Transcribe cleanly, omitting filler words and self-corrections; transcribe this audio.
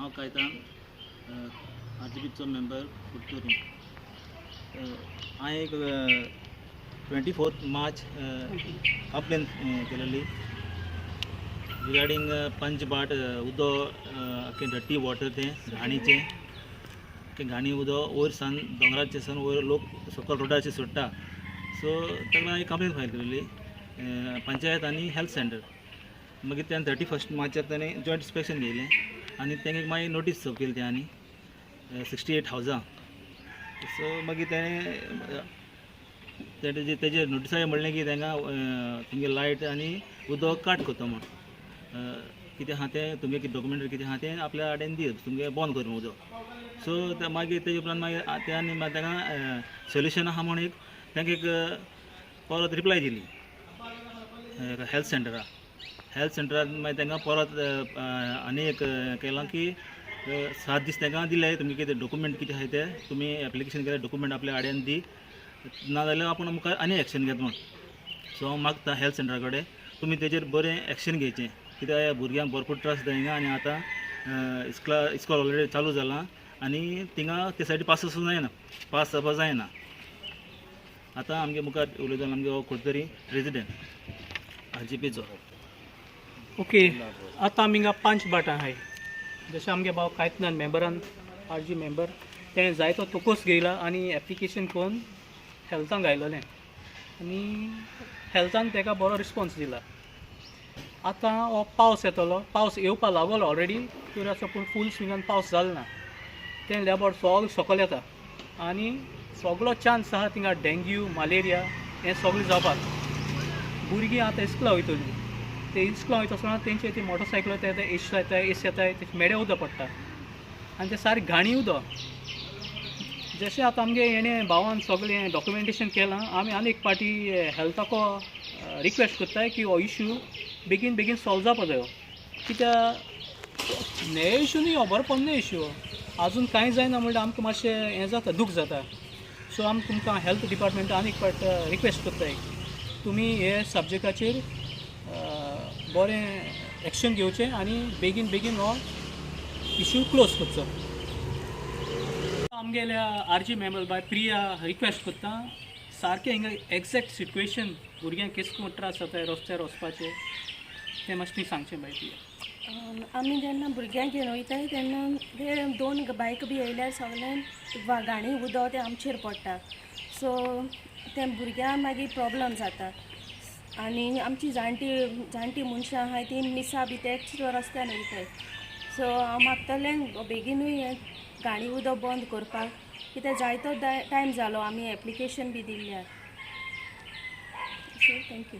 हांव कायतान आरजीपीचो मेंबर कुडतरी. हांवें एक 24 मार्च कंप्लेन केलेली रिगार्डींग पंचबाट उदो आख्खें डर्टी वॉटर तें घाणीचें. आख्खें घाणी उदो वयर सान दोंगराचेर सान वयर लोक सकयल रोडाचेर सोडटा. सो ताका लागून हांवें कंप्लेन फायल केलेली पंचायत आनी हेल्थ सेंटर. मागीर त्यान 31 मार्चाक ताणें जॉयंट इन्स्पेक्शन घेयलें आनी तेंगे मागीर नोटीस सर्व केली तें 68 हावजां. सो मागीर तेणें तेजे तेजे नोटिसाचेर म्हणलें की तांकां तुमगे लायट आनी उदक काट करता म्हूण, कितें आहा तें तुमगे कितें डॉक्युमेंट कितें आहा तें आपल्या आडेन दी, तुमगे बंद कर उदक. सो मागीर तेजे उपरांत मागीर ते आनी तांकां सोल्युशन आहा म्हूण एक तांकां एक परत रिप्लाय दिली हेल्थ सेंटरा. हेल्थ सेंटरान मागीर तांकां परत आनी एक केलां की 7 दीस तांकां दिले, तुमगे कितें डॉक्युमेंट कितें आहाय ते तुमी एप्लिकेशन केलें डॉक्युमेंट आपल्या आड्यान दी, नाजाल्यार आपूण मुखार आनी एक्शन घेत म्हूण. सो हांव मागता हेल्थ सेंटरा कडेन तुमी तेजेर बरें एक्शन घेवचें, कित्याक भुरग्यांक भरपूर त्रास जाता हिंगा. आनी आतां इस्कॉल इस्कॉल ऑलरेडी चालू जालां आनी थिंगा ते सायडी पास वचूंक जायना, पास जावपा जायना. आतां आमगे मुखार उलयतलो आमगे हो कुडतरी प्रेजिडेंट आरजीपीचो. ओके, आतां आमी हिंगा पांच बाटां आहाय. जशें आमगे भाव कायतनान मेंबरान आरजी मेंबर तेणें जायतो तोकोस घेयला आनी एप्लिकेशन करून हेल्थान घायलोलें आनी हेल्थान तेका बरो रिस्पोन्स दिला. आतां हो पावस येतलो, पावस येवपा लागलो ऑलरेडी तर आसा, पूण फूल स्विंगान पावस जालो ना. तें लेबोर सगळें सकयल येता आनी सगलो चान्स आहा थिंगा डेंग्यू मलेरिया हें सगळें जावपाक. भुरगीं आतां इस्कुला वयतलीं, ते इस्कुला वयता आसतना तेंचे ती मोटरसायकल ते एश येताय एस येताय, ते मेडे उदक पडटा आनी ते सारकें घाणी उदक. जशें आतां आमगे हेणें भावान सगळें डॉक्युमेंटेशन केलां, आमी आनी एक पाटी हेल्थाको रिक्वेस्ट करताय की हो इशू बेगीन बेगीन सॉल्व जावपा जायो. कित्याक हे इशू न्ही, हो बरो पोन्ने इशू, आजून कांय जायना म्हणल्यार आमकां मातशें हें जाता, दूख जाता. सो आमी तुमकां हेल्थ डिपार्टमेंट आनी एक फावट रिक्वेस्ट करताय, तुमी हे सब्जॅक्टाचेर बरें एक्शन घेवचें आनी बेगीन बेगीन हो इशू क्लोज करचो. आमगेल्या आरजी मेंबर बाय प्रिया रिक्वेस्ट करता, सारकें हिंगा एग्जॅक्ट सिट्युएशन भुरग्यांक केस करून त्रास जाता रस्त्यार वचपाचें तें मातशें तुवें सांगचें बाय प्रिया. आमी जेन्ना भुरग्यांक घेवन वयताय तेन्ना ते दोन बायक बी येयल्यार सगळें घाणी उदक तें आमचेर पडटा. सो तें भुरग्यांक मागीर प्रोब्लम जाता आनी आमची जाणटी जाणटी मनशां आहाय ती मिसा बी तेच रस्त्यान वयताय. सो हांव मागतलें बेगीनूय हें घाणी उदक बंद करपाक, कित्याक जायतो टायम जालो आमी एप्लिकेशन बी दिल्ल्यार. So thank you.